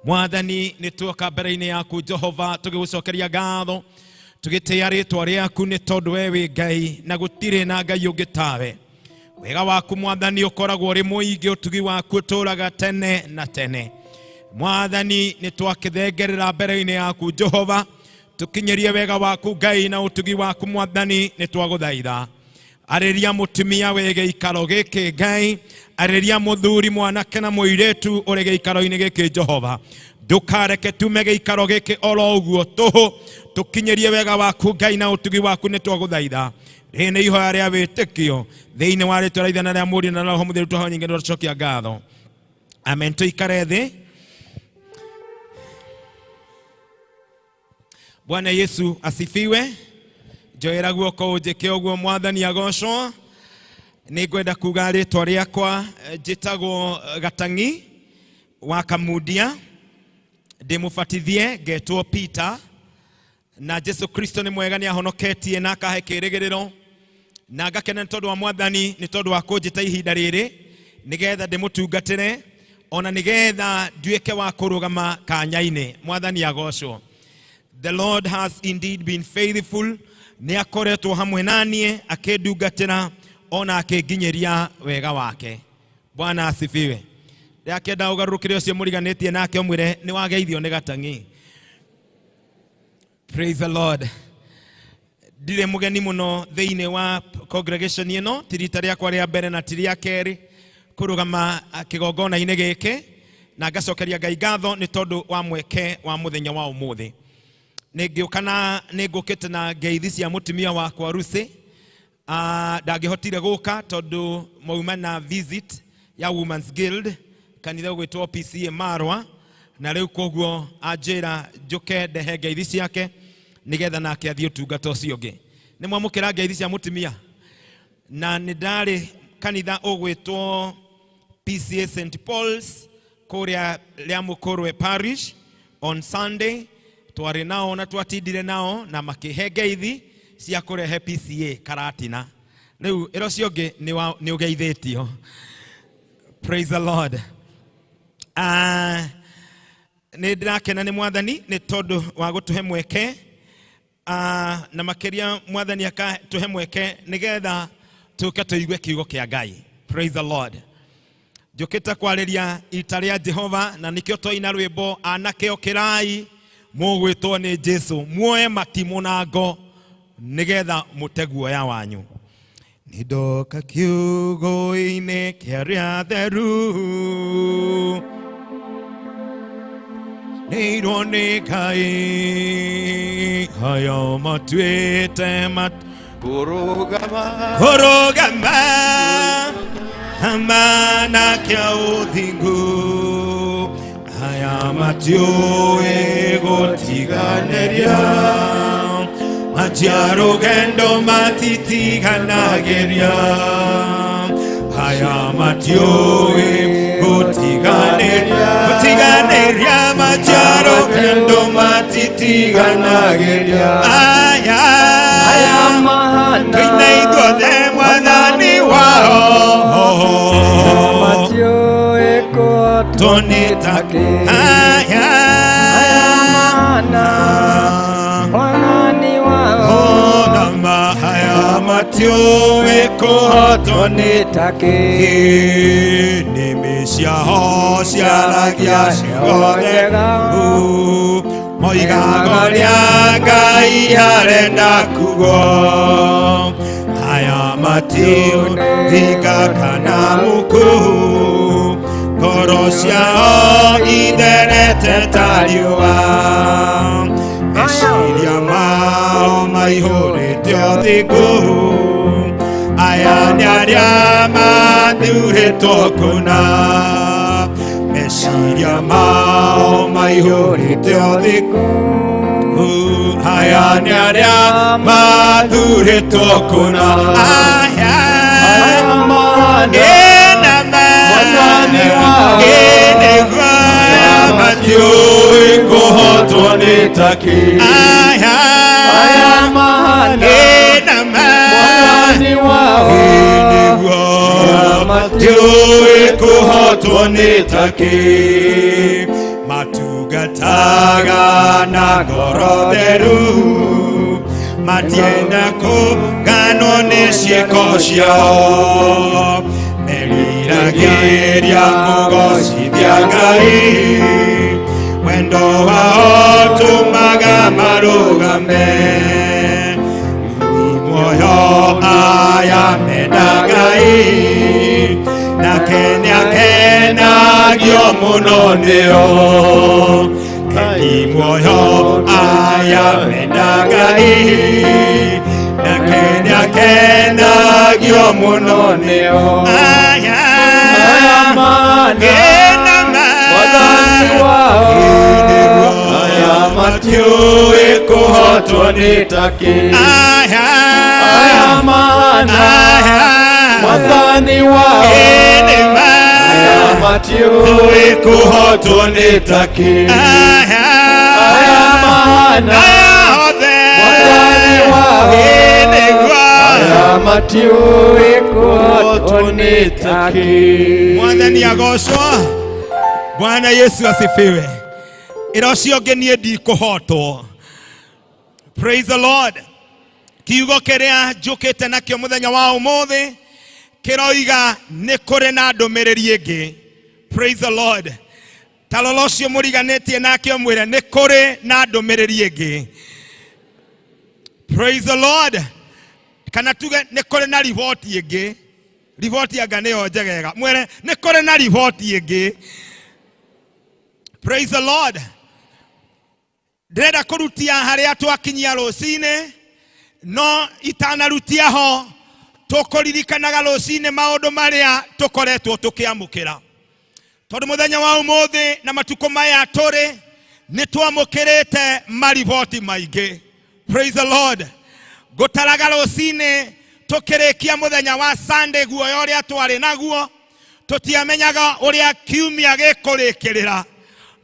Mwathani, nĩ tuoka mbere-inĩ yaku Jehova, tũgĩgũcokeria ngatho, tũgĩtĩĩa rĩtwa rĩaku nĩ tondũ we wĩ Ngai na gũtirĩ na Ngai ũngĩ tawe. Wega waku Mwathani ũkoragwo ũrĩ mũingĩ, ũtugi waku ũtũũraga tene na tene. Mwathani, nĩ twakĩthengerera mbere-inĩ yaku Jehova, tũkinyĩrie wega waku Ngai na ũtugi waku Mwathani, nĩ twagũthaitha. Arĩria mũtumia wĩ gĩikaro gĩkĩ Ngai, arĩria mũthuri mwanake na mũirĩtu ũrĩ gĩikaro-inĩ gĩkĩ Jehova. Ndũkareke tume gĩikaro gĩkĩ oro ũguo tũhũ, tũkinyĩrie wega waku Ngai na ũtugi waku, nĩ twagũthaitha. Rĩrĩ nĩ ihoya rĩa wĩtĩkio thĩinĩ wa rĩtwa rĩa Ithe na rĩa Mũriũ na Roho Mũtheru, twahoya nyingĩ nĩ twacokia ngatho. Amen. Tũikare thĩ. Bwana Yesu asifiwe. Njoera guoko ũnjĩke ũguo, Mwathani agocwo. Nĩ ngwenda kuga rĩtwa rĩakwa, njĩtagwo Gatang'i wa Kamundia, ndĩ mũbatithie, ngetwo Peter, na Jesu Kristo nĩ mwega, nĩ ahonoketie na akahe kĩrĩgĩrĩro, na ngakena nĩ tondũ wa Mwathani, nĩ tondũ wa kũnjĩta ihinda rĩrĩ nĩgetha ndĩmũtungatĩre, ona nĩgetha nduĩke wa kũrũgama kanya-inĩ. Mwathani agocwo. The Lord has indeed been faithful. Nĩ akoretwo hamwe na niĩ akĩndungatĩra ona akĩnginyĩria wega wake. Bwana asifiwe. Ndakenda ũgarũrũkĩre ũcio mũriganĩtie nake ũmwĩre nĩ wageithio nĩ Gatang'i. Praise the Lord. Ndirĩ mũgeni mũno thĩinĩ wa congregation ĩno, ti rita rĩakwa rĩa mbere na ti rĩa kerĩ kũrũgama kĩgongona-inĩ gĩkĩ, na ngacokeria Ngai ngatho nĩ tondũ wa mweke wa mũthenya wa ũmũthĩ. Nĩ ngĩũka na nĩ ngũkĩte na ngeithi cia mũtumia wakwa Lucy. Ndangĩhotire gũka tondũ mauma na visit ya Women's Guild kanitha ũgwĩtwo PCA Marwa, na rĩu koguo anjĩra njũke ndehe ngeithi ciake nĩgetha nake athiĩ ũtungata ũcio ũngĩ. Nĩ mwamũkĩra ngeithi cia mũtumia? Na nĩ ndarĩ kanitha ũgwĩtwo PCA St Paul's kũrĩa Rĩamũkũrwe Parish on Sunday, twarĩ nao na twatindire nao na makĩhe ngeithi cia kũrehe PCA Karatina. Rĩu ĩro ũcio ũngĩ nĩ ũgeithĩtio. Praise the Lord. Nĩ ndĩrakena nĩ Mwathani nĩ tondũ wa gũtũhe mweke, na makĩria Mwathani akatũhe mweke nĩgetha tũke tũigue kiugo kĩa Ngai. Praise the Lord. Njũkĩte kwarĩria ita rĩa Jehova, na nĩkĩo twaina rwĩmbo anake ũkĩrai mũgwĩtwo nĩ Jesu, muoe matimũ na ngo nĩgetha mũte guoya wanyu. Nĩ ndoka kiugo-inĩ kĩa arĩa atheru, nĩirwo nĩ Ngai aya matuĩte mat Kũrũgama kũrũgama amana kĩa ũthingu, aya matiũĩ gũtiganĩria, matia rũgendo matitiganagĩria, aya matiũĩ gũtiganĩria, gũtiganĩria, matia rũgendo matitiganagĩria, aya aya mahana tũine ithuothe Mwathani wao matiũĩ kũhotwo nĩ takĩ aya aya mahana Mwathani wao ona mahaya matiũĩ kũhotwo nĩ takĩ nĩmĩ ciao ciaragia ciugo njega. Moigaga ũrĩa Ngai arenda kugo, aya matiũĩ kana mũkũũ, ngoro ciao itherete ta riũa, meciria mao maihũrĩte ũthingu, aya nĩ arĩa mathurĩtwo kũna, meciria mao maihũrĩte ũthingu, aya nĩ arĩa mathurĩtwo kũna, aya aya mahana ĩna ma Mwathani wao. ĩnĩguo aya matiũĩ kũhotwo nĩ takĩ aya aya mahana ĩna ma Mwathani wao ĩnĩguo matiũĩ kũhotwo nĩ takĩ. Matungataga na ngoro theru, matienda kũganwo nĩ ciĩko ciao, meriragĩria kũgocithia Ngai, wendo wao tũmaga marũgame, muoyo aya menda Ngai, nake nĩakenagio mũno nĩo. Eni muoyo aya menda Ngai, nake nĩakenagio mũno nĩo. Aya Aya mana ena ma Mwathani wao, aya matiũĩ kũhotwo nĩ takĩ. Aya Aya mana aya Mwathani wao, ene ma aya matiũĩ kũhotwo nĩ takĩ. Aya Aya mana aya othe Mwathani wao, ĩnĩguo aya matiũĩ kũhotwo nĩ takĩ. Mwathani agocwo. Bwana Yesu asifiwe. Ĩra ũcio ũngĩ, niĩ ndikũhotwo. Praise the Lord. Kiugo kĩrĩa njũkĩte nakĩo mũthenya wa ũmũthĩ kĩroiga nĩ kũrĩ na ndũmĩrĩri ĩngĩ. Praise the Lord. Ta rora ũcio mũriganĩtie nake ũmwĩre nĩ kũrĩ na ndũmĩrĩri ĩngĩ. Praise the Lord. Kana tuge nĩ kũrĩ na riboti ĩngĩ. Riboti anga nĩyo njegega. Mwĩre nĩ kũrĩ na riboti ĩngĩ. Praise the Lord. Ndĩrenda kũrutia harĩa twakinyia rũcinĩ, no itanarutia ho tũkũririkanaga rũcinĩ maũndũ marĩa tũkoretwo tũkĩamũkĩra, tondũ mũthenya wa ũmũthĩ na matukũ maya tũrĩ nĩ twamũkĩrĩte mariboti maingĩ. Praise the Lord. Ngũtaraga rũcinĩ tũkĩrĩkia mũthenya wa Sunday, guoya ũrĩa twarĩ naguo, tũtiamenyaga ũrĩa kiumia gĩkũrĩkĩrĩra,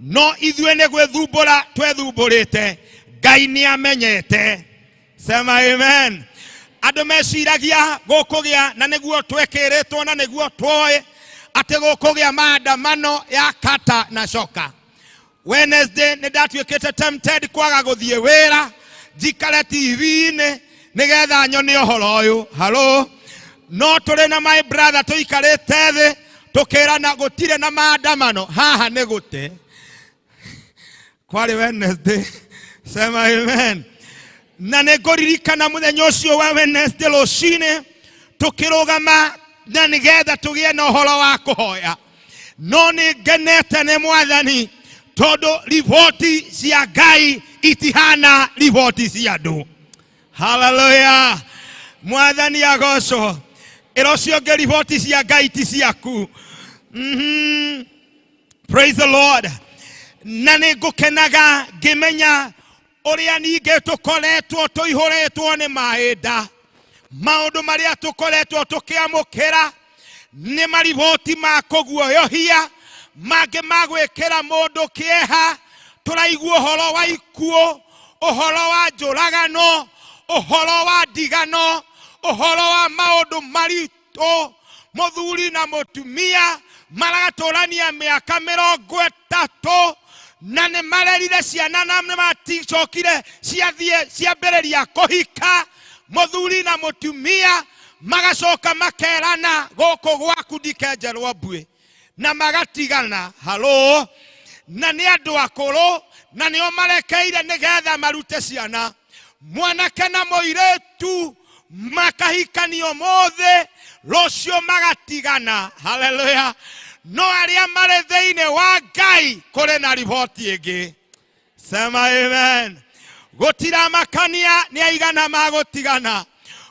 no ithuĩ nĩ gwĩthumbũra twethumbũrĩte, Ngai nĩ amenyete. Sema amen. Andũ meciragia gũkũgĩa, na nĩguo twekĩrĩtwo na nĩguo twoĩ atĩ gũkũgĩa maandamano ya kata na coka. Wednesday nĩ ndatuĩkĩte tempted kwaga gũthiĩ wĩra, njikare TV-inĩ nĩgetha nyone ũhoro ũyũ. Halo, no tũrĩ na my brother tũikarĩte thĩ tũkĩrana gũtirĩ na maandamano haha, nĩ gũte kwarĩ Wednesday. Sema amen. Na nĩ ngũririkana mũthenya ũcio wa Wednesday rũcinĩ tũkĩrũgama na nĩgetha tũgĩe na ũhoro wa kũhoya, no nĩ ngenete nĩ Mwathani tondũ riboti cia Ngai itihana riboti cia andũ. Haleluya. Mwathani agocwo. Ĩra ũcio ũngĩ, riboti cia Ngai ti ciaku. Praise the Lord. Na nĩ ngũkenaga ngĩmenya ũrĩa ningĩ tũkoretwo tũihũrĩtwo nĩ maĩ nda. Maũndũ marĩa tũkoretwo tũkĩamũkĩra nĩ mariboti ma kũguoyohia, mangĩ ma gwĩkĩra mũndũ kĩeha. Tũraigua ũhoro wa ikuũ, ũhoro wa njũragano, ũhoro wa ndigano, ũhoro wa maũndũ maritũ. Mũthuri na mũtumia maratũrania mĩaka 30 na nĩ marerire ciana na nĩ maticokire ciathiĩ ciambĩrĩria kũhika. Mũthuri na mũtumia magacoka makerana, gũkũ gwaku ndikenjerwo mbuĩ, na magatigana. Halo, na nĩ andũ akũrũ na nĩo marekeire nĩgetha marute ciana. Mwanake na mũirĩtu makahikanio mũthĩ, rũciũ magatigana. Haleluya. No arĩa marĩ thĩinĩ wa Ngai, kũrĩ na riboti ĩngĩ. Sema amen. Gũtiramakania nĩ aigana magũtigana,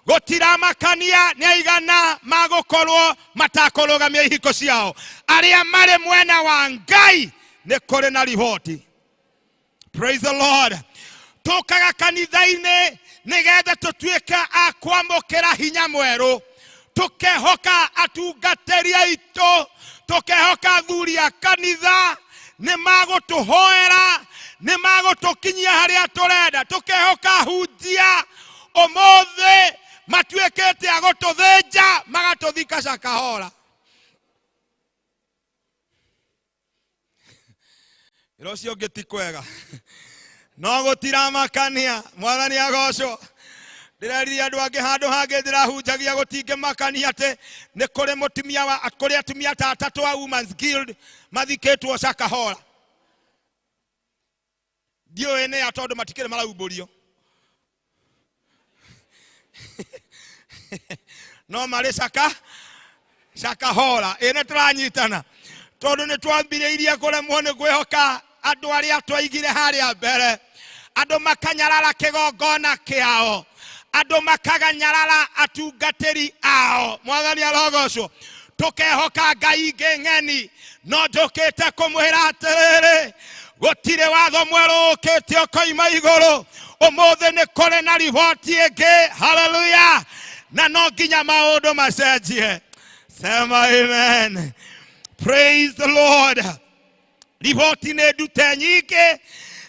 gũtiramakania nĩ aigana magũkorwo matakũrũgamia ihiko ciao, arĩa marĩ mwena wa Ngai nĩ kũrĩ na riboti. Praise the Lord. Tũkaga kanitha-inĩ nĩgetha tũtuĩke a kwamũkĩra hinya mwerũ, tũkehoka atungatĩri aitũ, tũkehoka athuri a kanitha nĩ magũtũhoera, nĩ magũtũkinyia harĩa tũrenda, tũkehoka hunjia. Ũmũthĩ matuĩkĩte a gũtũthĩnja magatũthika cakahora. Ĩra ũcio ũngĩ ti kwega. No gũtiramakania, mwathani agocwo. Ndĩrerire andũ angĩ handũ hangĩ ndĩrahunjagia gũtingĩmakania atĩ nĩ kũrĩ mũtumia wa kũrĩ atumia ta atatũ a Women's Guild mathikĩtwo Shakahola. Ndiũĩ nĩ a tondũ matikĩrĩ maraumbũrio. No marĩ Shakahola. Ĩ nĩ tũranyitana tondũ nĩ twambirĩirie kũremwo nĩ kwĩhoka andũ arĩa twaigire harĩa mbere, andũ makanyarara kĩgongona kĩao, andũ makaganyarara atungatĩri ao. Mwathani arogocwo. Tũkehoka ngai ingĩ ng'eni, no njũkĩte kũmwĩra atĩrĩrĩ, gũtirĩ watho mwerũ ũkĩte ũkoima igũrũ. Ũmũthĩ nĩ kũrĩ na riboti ĩngĩ. Haleluya! Na no nginya maũndũ macenjie. Sema amen. Praise the Lord. Riboti nĩ ndute nyingĩ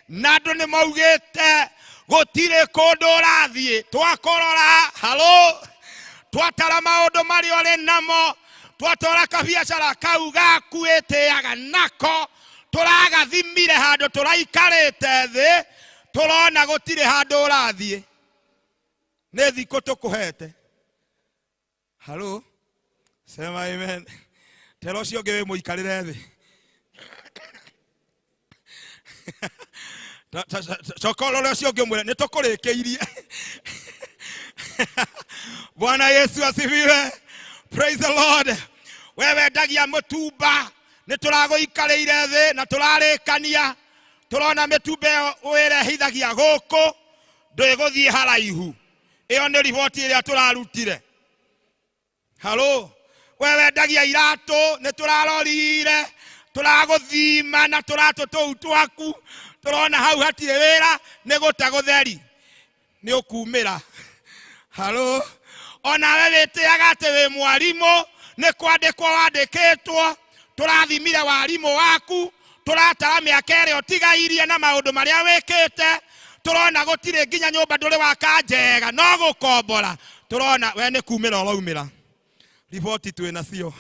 na andũ nĩ maugĩte gũtirĩ kũndũ ũrathiĩ. Twakũrora, halo, twatara maũndũ marĩa ũrĩ namo, twatwara kabiacara kau gaku wĩtĩaga nako, tũragathimire handũ tũraikarĩte thĩ, tũrona gũtirĩ handũ ũrathiĩ. Nĩ thikũ tũkũhete. Halo, sema amen. Tera ũcio ũngĩ wĩ mũikarĩre thĩ. Coka ũrore ũcio ũngĩ ũmwĩre nĩ tũkũrĩkĩirie. Bwana Yesu asifiwe. Praise the Lord. We wendagia mũtumba, nĩ tũragũikarĩire thĩ na tũrarĩkania, tũrona mĩtumba ĩyo wĩrehithagia gũkũ ndĩgũthiĩ haraihu. Ĩyo nĩ riboti ĩrĩa tũrarutire. Halo, we wendagia iratũ, nĩ tũrarorire, tũragũthima na tũratũ tũu twaku, tũrona hau hatirĩ wĩra, nĩ gũte gũtheri, nĩ ũkumĩra. Halo, onawe wĩtĩaga atĩ wĩ mwarimũ, nĩ kwandĩkwo wandĩkĩtwo, tũrathimire warimũ waku, tũratara mĩaka ĩrĩa ũtigairie na maũndũ marĩa wĩkĩte, tũrona gũtirĩ nginya nyũmba ndũrĩ waka njega, no gũkombora, tũrona we nĩ kumĩra ũraumĩra. Riboti twĩ nacio.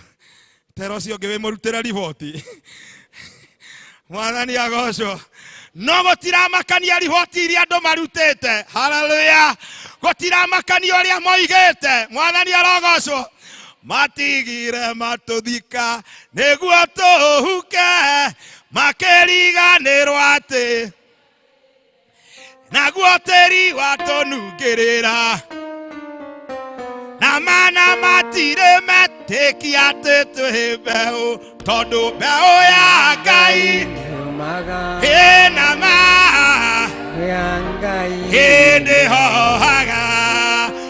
Tera ũcio ũngĩ wĩmũrutĩre riboti. Mwathani agocwo. No gũtiramakania riboti iria andũ marutĩte. Haleluya. Gũtiramakania ũrĩa moigĩte. Mwathani arogocwo. Matigire matũthika nĩguo tũhuke, makĩriganĩrwo atĩ naguo tĩri watũnungĩrĩra, na mana matirĩ metĩkia atĩ twĩ mbeũ, tondũ mbeũ ya Ngai Yumaga ĩna ma ya Ngai hĩndĩ hohaga,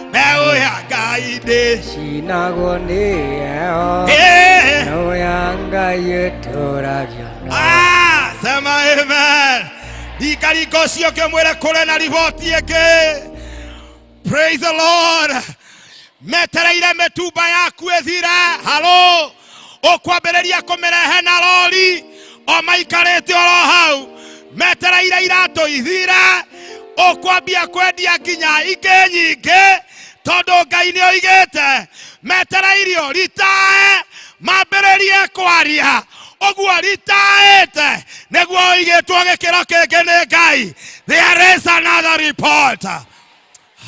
mbeũ ya Ngai ndĩ cinagwo nĩ heho, Ĩ. mbeũ ya Ngai ĩtũragio no. Ah, sema amen. Ringaringa ũcio ũngĩ ũmwĩre kũrĩ na riboti ĩngĩ. Praise the Lord. Metereire mĩtumba yaku ĩthire. Halo, ũkwambĩrĩria kũmĩrehe na rori o maikarĩte oro hau. Metereire iratũ ithire, ũkwambia kwendia nginya ingĩ nyingĩ, tondũ Ngai nĩ oigĩte metereire ũritae, mambĩrĩrie kwaria. Ũguo ritaĩte nĩguo ũigĩtwo gĩkĩro kĩngĩ nĩ Ngai. There is another report.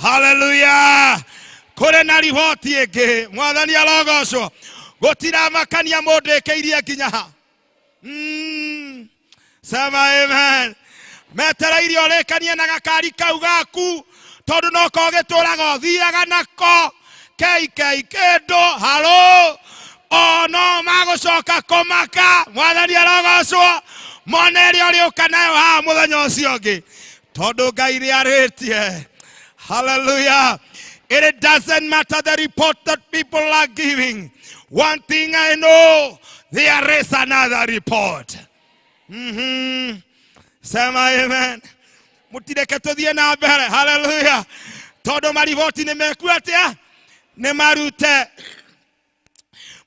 Hallelujah. Kũrĩ na riboti ĩngĩ. Mwathani arogocwo. Gũtiramakania mũndũ ĩkĩirie nginya ha. Sema amen. Metereire ũrĩkanie na gakari kau gaku, tondũ no ko gĩtũraga ũthiaga nako KK kĩndũ. Halo, o no magũcoka kũmaka. Mwathani arogocwo. Mone ĩrĩa ũrĩũka nayo haha mũthenya ũcio ũngĩ, tondũ Ngai nĩ arĩtie. Hallelujah. It doesn't matter the report that people are giving. One thing I know, there is another report. Sema amen. Mutireke tuthiĩ na mbere. Hallelujah. Tondũ mariboti nĩ meku atĩa? Nĩ marute.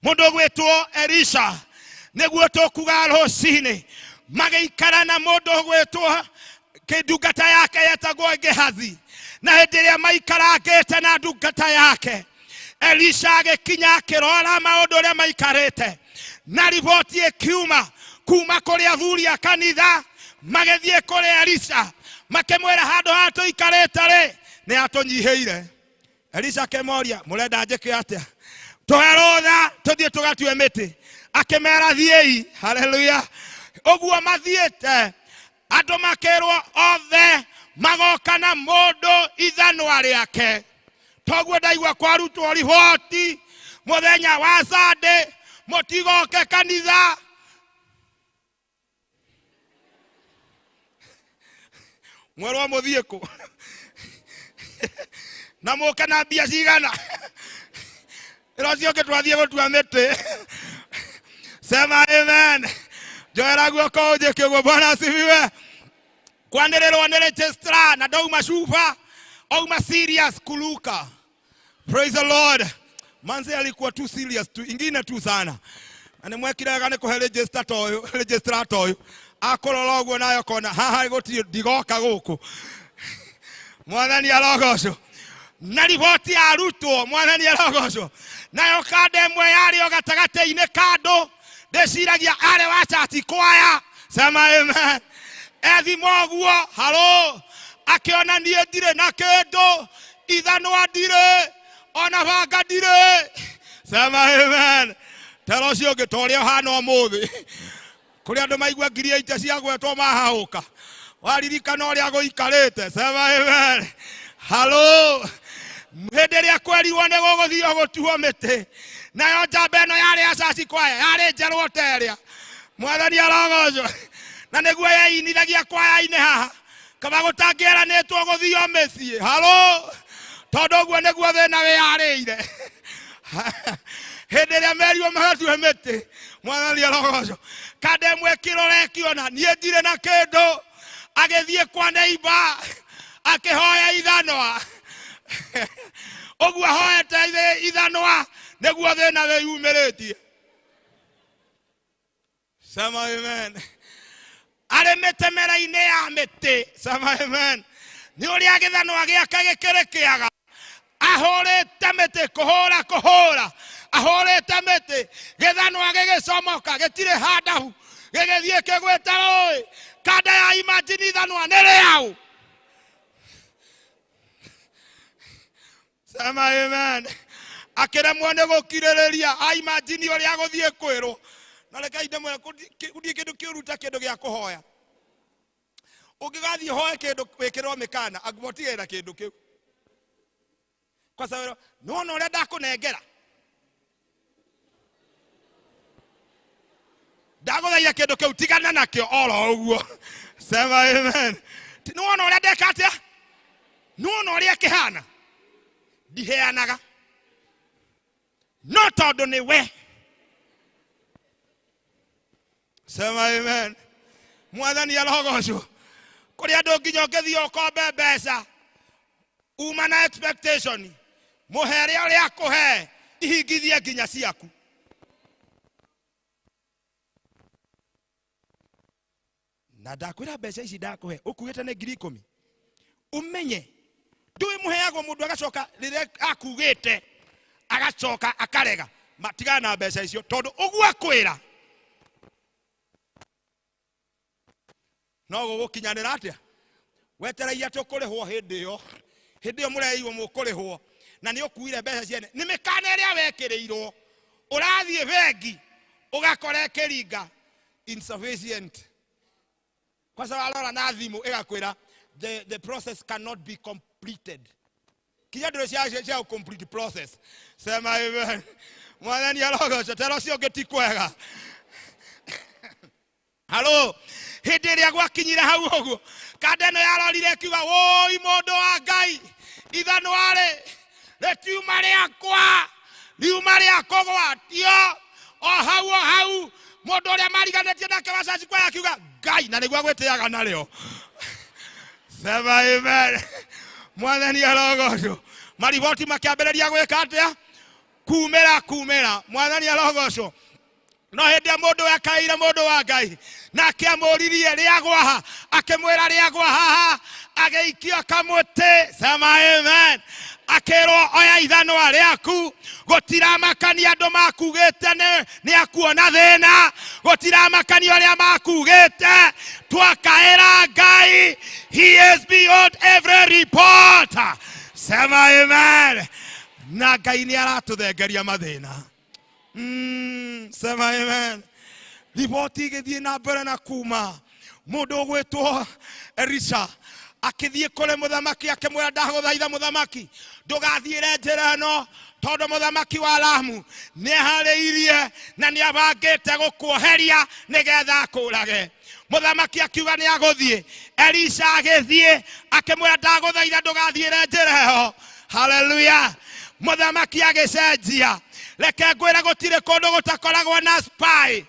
Mũndũ ũgwĩtwo Elisha nĩguo tũkuga rũcinĩ, magĩikara na mũndũ ũgwĩtwo ndungata yake yetagwo Gehazi, na hĩndĩ ĩrĩa maikarangĩte na ndungata yake, Elisha agĩkinya akĩrora maũndũ ũrĩa maikarĩte, na riboti ĩkiuma kuma kũrĩ athuri a kanitha. Magĩthiĩ kũrĩ Elisha, makĩmwĩra handũ haha tũikarĩte rĩ nĩ atũnyihĩire. Elisha akĩmoria, mũrenda njĩke atĩa? Tũhe rũtha tũthiĩ tũgatue mĩtĩ. Akĩmera thiĩi. Haleluya. Ũguo mathiĩte, andũ makĩrwo othe magoka na mũndũ ithanwa rĩake. Toguo ndaigua kwarutwo riboti mũthenya wa Sunday, mũtigoke kanitha. Mwerwo mũthiĩ kũ na mũke na mbia cigana? Ĩro ũcio ũngĩ twathiĩ gũtua mĩtĩ. Sema amen. Njoera guoko ũnjĩke ũguo. Bwana asifiwe. Kwanĩrĩrwo nĩ registrar na ndauma cuba, auma serious kuluka. Praise the Lord. Manze alikuwa too serious tu, ingine tu sana. Na nĩ mwekire wega nĩ kũhe register ta ũyũ, registrar ta ũyũ. Akũrora ũguo nayo kona haha gũtirĩ ndigoka gũkũ. Mwathani arogocwo. Na riboti yarutwo, mwathani arogocwo. Nayo kanda ĩmwe yarĩ o gatagatĩ-inĩ ka andũ, ndĩciragia arĩ wa church kwaya. Sema amen. Ethima ũguo, halo, akĩona niĩ ndirĩ na kĩndũ, ithanwa ndirĩ, ona banga ndirĩ. Sema amen. Tera ũcio ũngĩ ta ũrĩa ũhana ũmũthĩ. Kũrĩ andũ maigua ngiri ite cia gwetwo mahahũka. Waririkana ũrĩa gũikarĩte. Sema amen. Halo. Hĩndĩ ĩrĩa kwerirwo nĩ gũgũthiĩ gũtuo mĩtĩ, nayo njamba ĩno yarĩ ya caci kwaya yarĩ njerũ ta ĩrĩa. Mwathani arogocwo. Na nĩguo yeinithagia kwaya-inĩ haha, kaba gũtangĩeranĩtwo gũthio mĩciĩ. Halo. Tondũ ũguo nĩguo thĩna wĩyarĩire. Hĩndĩ ĩrĩa merirwo magatue mĩtĩ, mwathani arogocwo. Kanda ĩmwe ĩkĩrora ĩkĩona niĩ ndirĩ na kĩndũ, agĩthiĩ kwa neighbor akĩhoya ithanwa. Ũguo ahoete ithanwa nĩguo thĩna wĩyumĩrĩtie. Sema amen. Arĩ mĩtemera-inĩ ya mĩtĩ. Sema amen. Nĩ ũrĩa gĩthanwa gĩake gĩkĩrĩ kĩaga, ahũrĩte mĩtĩ kũhũra kũhũra, ahũrĩte mĩtĩ, gĩthanwa gĩgĩcomoka gĩtirĩ handahu, gĩgĩthiĩ kĩgwĩte rũĩ. Kanda ya imagine ithanwa nĩ rĩaũ. Sema amen. Akĩremwo nĩ gũkirĩrĩria, aimagine ũrĩa agũthiĩ kwĩrwo. Na reke ndĩmwĩre, gũtirĩ kĩndũ kĩũru ta kĩndũ gĩa kũhoya. Ũngĩgathiĩ ũhoe kĩndũ wĩkĩrwo mĩkana, angĩmotigĩrĩra kĩndũ kĩu. Kwa sababu nĩwona ũrĩa ndakũnengera, ndagũthaitha kĩndũ kĩu tigana nakĩo oro ũguo. Sema amen. Nĩwona ũrĩa ndeka atĩa? Nĩwona ũrĩa kĩhana? Ndiheanaga, no tondũ nĩ we. Sema amen. Mwathani arogocwo. Kũrĩ andũ nginya ũngĩthiĩ ũkombe mbeca uma na expectation, mũhere ũrĩa akũhe ihingithie nginya ciaku. Na ndakwĩra mbeca ici ndakũhe ũkuĩte nĩ ngiri ikũmi, ũmenye ndũĩ mũheagwo mũndũ agacoka rĩrĩa akugĩte agacoka akarega. Matigana na mbeca icio tondũ ũguo akwĩra no gũgũkinyanĩra atĩa? Wetereire atĩ ũkũrĩhwo hĩndĩ ĩyo, hĩndĩ ĩyo mũreirwo mũkũrĩhwo na nĩ ũkuire mbeca ciene. Nĩ mĩkana ĩrĩa wekĩrĩirwo, ũrathiĩ bengi ũgakora ĩkĩringa insufficient. Kwanza warora na thimũ ĩgakwĩra the process cannot be completed. Kinya ndũrĩ cia complete process. Sema amen. Mwathani arogocwo. Tera ũcio ũngĩ ti kwega. Halo, hĩndĩ ĩrĩa gwakinyire hau ũguo, kanda ĩno yarorire ĩkiuga, wũi mũndũ wa Ngai, ithanwa rĩ rĩtiuma rĩakwa, riuma rĩa kũgwatio. O hau o hau mũndũ ũrĩa mariganĩtie nake wa caci kwaya akiuga, Ngai, na nĩguo agwĩtĩaga narĩo. Sema amen. Mwathani arogocwo. Mariboti makĩambĩrĩria gwĩka atĩa? Kumĩra kumĩra. Mwathani arogocwo. No hĩndĩ ĩrĩa mũndũ akaĩire mũndũ wa Ngai nake amũririe rĩagwa ha, akĩmwĩra rĩagwa haha, agĩikio kamũtĩ. Sema amen. Akĩrwo oya ithanwa rĩaku, gũtiramakania andũ makugĩte nĩ akuona thĩna, gũtiramakania ũrĩa makugĩte, twakaĩra Ngai, he is beyond every report. Sema amen. Na Ngai nĩ aratũthengeria mathĩna. Sema amen. Riboti igĩthiĩ na mbere na kuma mũndũ ũgwĩtwo Elisha akĩthiĩ kũrĩ mũthamaki akĩmwĩra, ndagũthaitha mũthamaki, ndũgathiĩre njĩra ĩno, tondũ mũthamaki wa Aramu nĩeharĩirie na nĩabangĩte gũkuoheria nĩgetha akũrage. Mũthamaki akiuga nĩ agũthiĩ. Elisha agĩthiĩ akĩmwĩra, ndagũthaitha ndũgathiĩre njĩra ĩyo. Haleluya. Mũthamaki agĩcenjia. Reke ngwĩre gũtirĩ kũndũ gũtakoragwo na spy.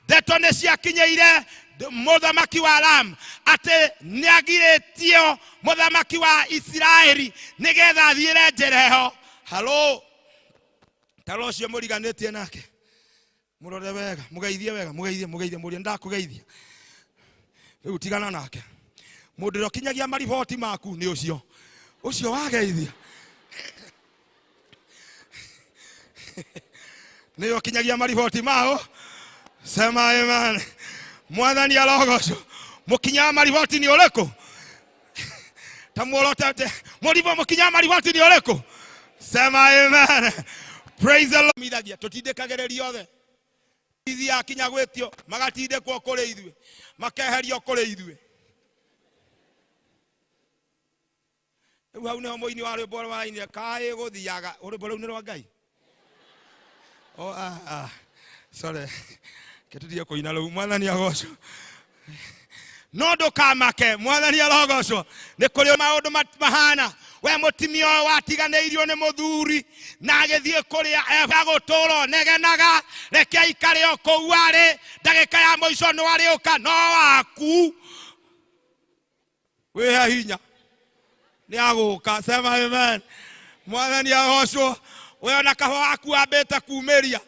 Ndeto nĩ ciakinyĩire mũthamaki wa Aram atĩ nĩagirĩtio mũthamaki wa Isiraeli nĩgetha athiĩre njĩra ĩyo. Halo, tara ũcio mũriganĩtie nake, mũrore wega, mũgeithie wega, mũgeithie, mũgeithie, mũrie ndakũgeithia. Rĩu tigana nake. Mũndũ ũrĩa ũkinyagia mariboti maku nĩ ũcio ũcio wageithia, nĩwe ũkinyagia mariboti mao. Sema amen. Mwathani arogocwo. Mũkinya wa mariboti nĩ ũrĩkũ? Ta muorote mũribo, mũkinya wa mariboti nĩ ũrĩkũ? Sema amen. Praise the Lord. Mithagia tũtindĩkagĩrĩrio othe, ithiaga kinya gwĩtio, magatindĩkwo kũrĩ ithuĩ, makeherio kũrĩ ithuĩ. Rĩu hau nĩho mũini wa rwĩmbo warainire kaĩ gũthiaga. Rwĩmbo rũu nĩ rwa Ngai. Oh, ah, ah. Sorry, ketutige kũina rĩu. Mwathani agocwo. No ndũkamake, mwathani arogocwo. Nĩ kũrĩ maũndũ mahana we mũtimia ũyũ watiganĩirio nĩ mũthuri na agĩthiĩ kũrĩa egũtũũra negenaga. Reke aikare o kũu arĩ, ndagĩka ya mũico no arĩũka no waku. Wĩhe hinya, nĩ agũka. Sema amen. Mwathani agocwo. We ona kahũa waku wambĩte kumĩria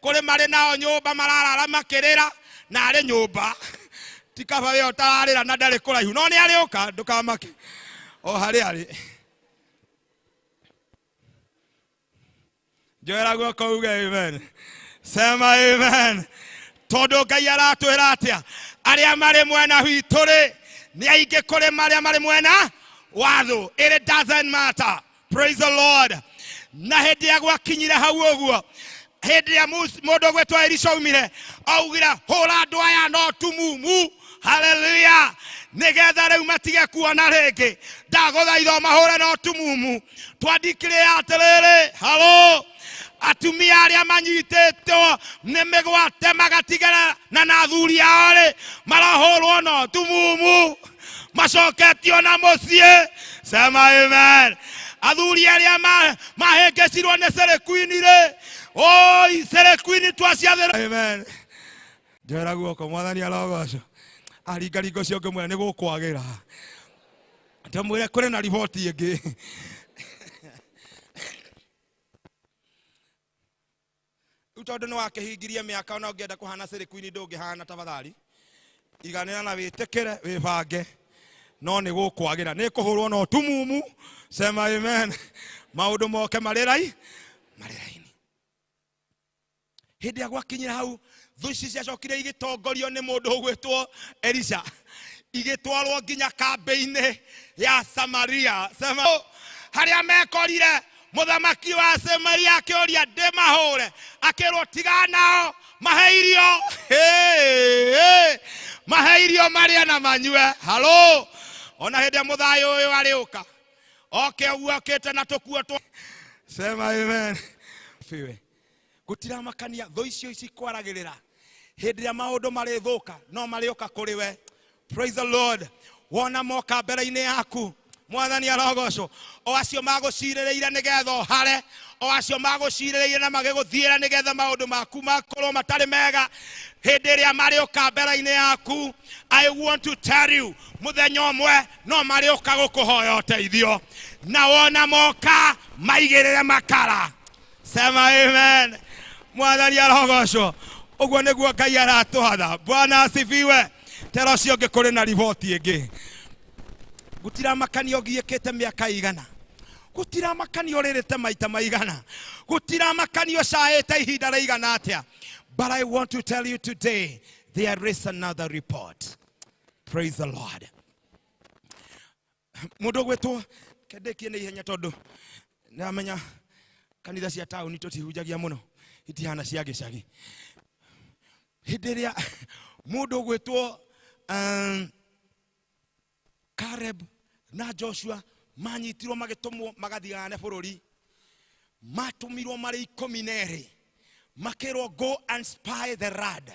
kũrĩ marĩ nao nyũmba mararara makĩrĩra na arĩ nyũmba, ti kaba we ũtararĩra na ndarĩ kũraihu, no nĩ arĩũka. Ndũkamake, o harĩa arĩ. Njoera guoko uge amen. Sema amen. Tondũ Ngai aratwĩra atĩa? Arĩa marĩ mwena witũ rĩ nĩ aingĩ kũrĩ marĩa marĩ mwena wa thũ. It doesn't matter. Praise the Lord. Na hĩndĩ ya gwakinyire hau ũguo, hĩndĩ ya mũndũ ũgwĩtwo Elisha aumire, augire hũra andũ aya no tumumu. Haleluya. Nĩgetha rĩu matige kuona rĩngĩ, ndagũthaitha ũmahũre no tumumu. Twandikire atĩrĩrĩ, halo, atumia arĩa manyitĩtwo nĩ mĩgwate magatigara na athuri ao rĩ, marahũrwo no tumumu, macoketio na mũciĩ. Sema amen. Athuri arĩa mahĩngĩcirwo nĩ serekuini rĩ, oi serekuini twaciathĩra. Amen. Njoera guoko. Mwathani arogocwo. Aringaringo ũcio ngĩmwĩra nĩ gũkwagĩra, ndamwĩre kũrĩ na riboti ĩngĩ. Rĩu tondũ nĩ wakĩhingirie mĩaka, ona ũngĩenda kũhana serekuini ndũngĩhana. Tafadhali iganĩra na wĩtĩkĩre, wĩbange, no nĩ gũkwagĩra, nĩ kũhũrwo no tumumu. Sema amen. Maũndũ moke marĩ rai marĩ raini. Hĩndĩ ĩrĩa gwakinyire hau, thũ ici ciacokire igĩtongorio nĩ mũndũ ũgwĩtwo Elisha, igĩtwarwo nginya kambĩ-inĩ ya Samaria. Sema harĩa mekorire mũthamaki wa Samaria akĩũria, ndĩmahũre? Akĩrwo tiga nao, mahe irio. Hey, hey. Mahe irio marĩe na manyue. Halo, ona hĩndĩ ĩrĩa mũthayũ ũyũ arĩũka oke ũguo okĩte na tũkuo twa. Sema amen. Fiwe gũtiramakania thũ icio cikwaragĩrĩra. Hĩndĩ ĩrĩa maũndũ marĩthũka, no marĩũka kũrĩ we. Praise the Lord. Wona moka mbere-inĩ yaku, mwathani arogocwo. O acio magũcirĩrĩire nĩgetha ũhare, o acio magũcirĩrĩire na magĩgũthiĩra nĩgetha maũndũ maku makorwo matarĩ mega, hĩndĩ ĩrĩa marĩũka mbere-inĩ yaku, I want to tell you, mũthenya ũmwe no marĩũka gũkũhoya ũteithio, na wona moka maigĩrĩre makara. Sema amen. Mwathani arogocwo. Ũguo nĩguo Ngai aratwatha. Bwana asifiwe. Tera ũcio ũngĩ kũrĩ na riboti ĩngĩ. Gũtiramakania ũgiĩkĩte mĩaka igana, gũtiramakania ũrĩrĩte maita maigana, gũtiramakania ũcaĩte ihinda rĩigana atĩa, but I want to tell you today there is another report. Praise the Lord. Mũndũ ũgwĩtwo kendĩkie nĩ ihenya tondũ nĩamenya kanitha cia taũni tũtihunjagia mũno, itihana cia gĩcagi. Hĩndĩ ĩrĩa mũndũ ũgwĩtwo Caleb na Joshua manyitirwo magĩtũmwo magathigane bũrũri, matũmirwo marĩ 12, makĩrwo go and spy the land,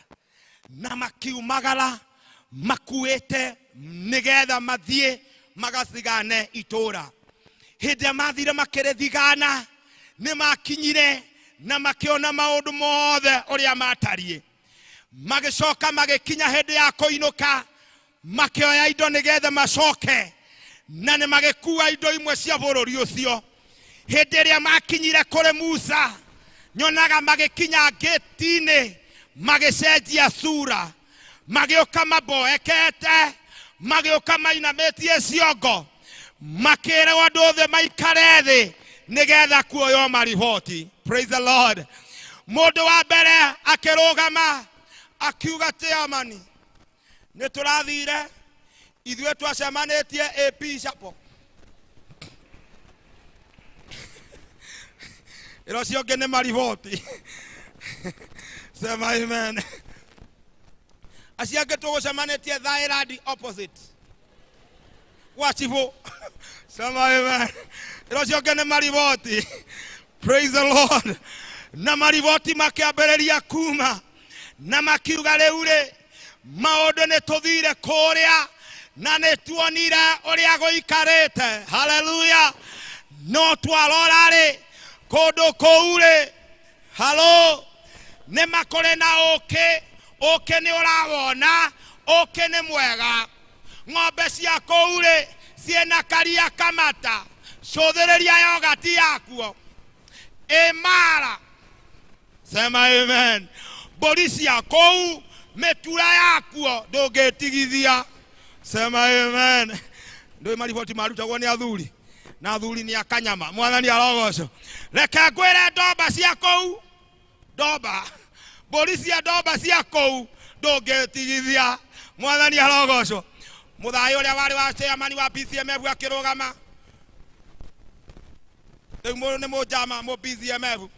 na makiumagara makuĩte nĩgetha mathiĩ magathigane itũra. Hĩndĩ ĩrĩa mathire makĩrĩthigana, nĩ makinyire na makĩona maũndũ mothe ũrĩa matariĩ. Magĩcoka magĩkinya hĩndĩ ya kũinũka, makĩoya indo nĩgetha macoke, na nĩ magĩkua indo imwe cia bũrũri ũcio. Hĩndĩ ĩrĩa makinyire kũrĩ Musa, nyonaga magĩkinya ngĩti-inĩ magĩcenjia sura, magĩũka maboekete, magĩũka mainamĩtie ciongo, makĩrwo andũ othe maikare thĩ nĩgetha kuoywo mariboti. Praise the Lord. Mũndũ wa mbere akĩrũgama akiuga, chairman, nĩ tũrathire ithuĩ twacemanĩtie AP Chapel. Ĩro ũcio ũngĩ nĩ mariboti. Sema amen. Acio angĩ tũgũcemanĩtie Thailand opposite gwa cibũ. Sema amen. Ĩro ũcio ũngĩ nĩ mariboti. Praise the Lord. Na mariboti makĩambĩrĩria kuma na makiuga rĩu rĩ maũndũ nĩ tũthire kũrĩa na nĩ tuonire ũrĩa gũikarĩte. Haleluya. No twarora rĩ kũndũ kũu rĩ, halo, nĩ makũrĩ na ũkĩ, ũkĩ nĩ ũrawona, ũkĩ nĩ mwega. Ng'ombe cia kũu rĩ ciĩna karia kamata, cũthĩrĩria yogati yakuo ĩmara. Sema amen. Mbũri cia kũu mĩtura yakuo ndũngĩtigithia. Sema amen. Ndũĩ mariboti marutagwo nĩ athuri na athuri nĩ akanyama. Mwathani arogocwo. Reke ngwĩre ndomba cia kũu, ndomba, mbũri cia ndomba cia kũu ndũngĩtigithia. Mwathani arogocwo. Mũthayũ ũrĩa warĩ wa chairman wa PCMF akĩrũgama, rĩu mũndũ nĩ mũnjama mũ PCMF,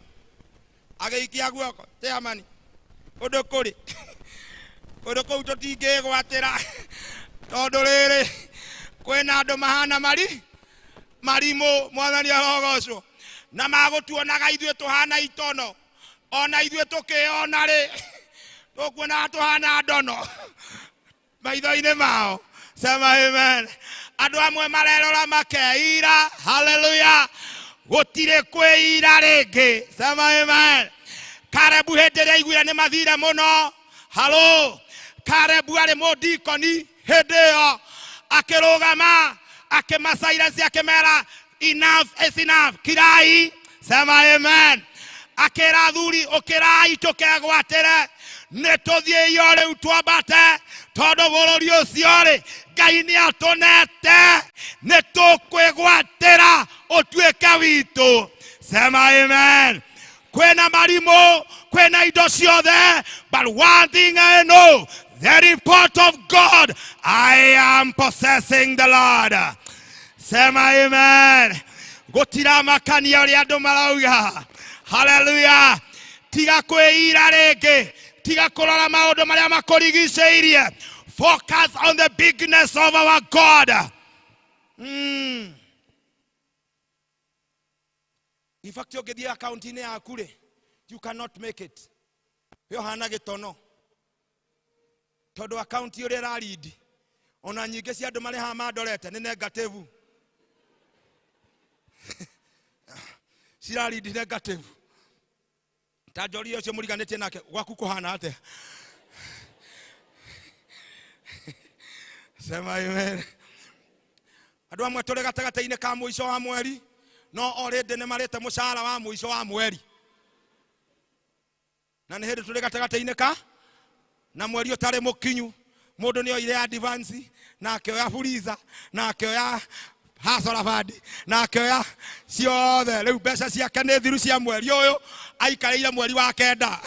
agĩikia guoko, chairman, ũndũ kũrĩ kũndũ kũu tũtingĩgwatĩra tondũ rĩrĩ kwĩna andũ mahana mari marimũ. Mwathani arogocwo. Na magũtuonaga ithuĩ tũhana itono, ona ithuĩ tũkĩona rĩ tũkuonaga tũhana ndono maitho-inĩ mao. Sema amen. Andũ amwe marerora makeira. Haleluya. Gũtirĩ kwĩira rĩngĩ. Sema amen. Karebu hĩndĩ ĩrĩa aiguire nĩ mathire mũno, halo, Karebu arĩ mũndikoni hĩndĩ ĩyo, akĩrũgama akĩmasilence, akĩmera enough is enough, kirai. Sema amen. Akĩra athuri, ũkĩrai tũkegwatĩre, nĩ tũthiĩ iyo rĩu twambate, tondũ bũrũri ũcio rĩ Ngai nĩ atũnete, nĩ tũkwĩgwatĩra ũtuĩke witũ. Sema amen. Kwĩna marimũ, kwĩna indo ciothe, but one thing I know, the report of God, I am possessing the Lord. Sema amen. Gũtiramakania ũrĩa andũ marauga. Haleluya. Tiga kwĩira rĩngĩ, tiga kũrora maũndũ marĩa makũrigicĩirie. Focus on the bigness of our God. In fact, ũngĩthiĩ akaunti-inĩ yaku rĩ, you cannot make it. We ũhana gĩtono tondũ akaunti ũrĩa ĩrarindi ona nyingĩ cia andũ marĩ haha mandorete nĩ negative, cirarindi negative. Ta njoria ũcio mũriganĩtie nake, gwaku kũhana atĩa? Sema amen. Andũ amwe tũrĩ gatagatĩ-inĩ ka mũico wa mweri, no already nĩ marĩte mũcara wa mũico wa mweri. Na nĩ hĩndĩ tũrĩ gatagatĩ-inĩ ka na mweri ũtarĩ mũkinyu, mũndũ nĩ oire advance na akĩoya fuliza na akĩoya hasara bandi na akĩoya ciothe. Rĩu mbeca ciake nĩ thiru cia mweri ũyũ, aikarĩire mweri wa kenda.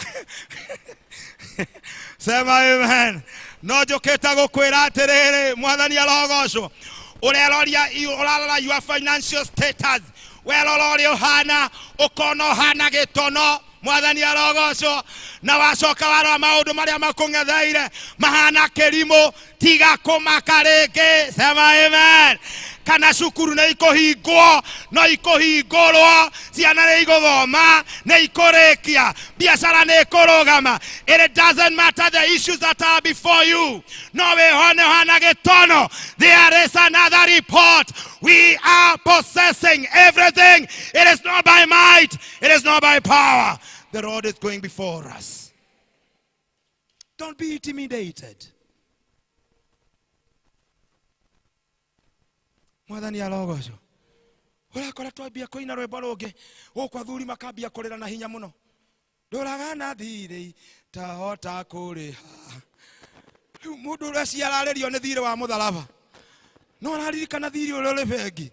Sema amen. No njũkĩte gũkwĩra atĩrĩrĩ, mwathani arogocwo. Ũreroria, ũrarora your financial status, werora ũrĩa ũhana, ũkona ũhana gĩtono. Mwathani arogocwo. Na wacoka warora maũndũ marĩa makũng'etheire mahana kĩrimũ, tiga kũmaka rĩngĩ. Sema amen. Kana cukuru nĩ ikũhingwo, no ikũhingũrwo, ciana nĩ igũthoma, nĩ ikũrĩkia, biacara nĩ ikũrũgama. It doesn't matter the issues that are before you. No wĩhone ũhana gĩtono. There is another report. We are possessing everything. It is not by might, it is not by power. The Lord is going before us. Don't be intimidated. Mwathani arogocwo. Ũrakora twambia kũina rwĩmbo rũngĩ gũkũ, athuri makambia kũrĩra na hinya mũno. Ndũraga na thirĩ tahota kũrĩha. Rĩu mũndũ ũrĩa ciararĩrio nĩ thirĩ wa mũtharaba, no araririkana thirĩ ũrĩa ũrĩ bengi.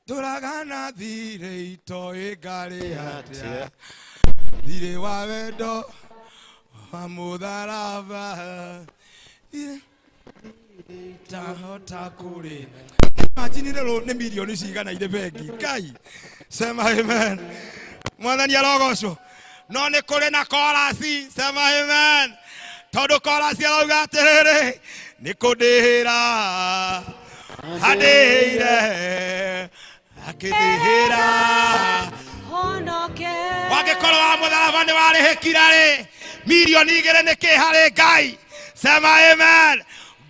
Ndũraga na thirĩ itoĩ ngarĩ atĩa, thirĩ wa wendo wa mũtharaba tahota kũrĩha. Imagine rĩrũ nĩ mirioni cigana irĩ bengi. Ngai, sema amen. Mwathani arogocwo. No nĩ kũrĩ na korasi. Sema amen. Tondũ korasi arauga atĩrĩrĩ, nĩ kũndĩhĩra handĩhĩire, akĩndĩhĩra. Honoke. Wangĩkorwo wa mũtharaba nĩ warĩhĩkira rĩ, mirioni 2 nĩ kĩ harĩ Ngai? Sema amen.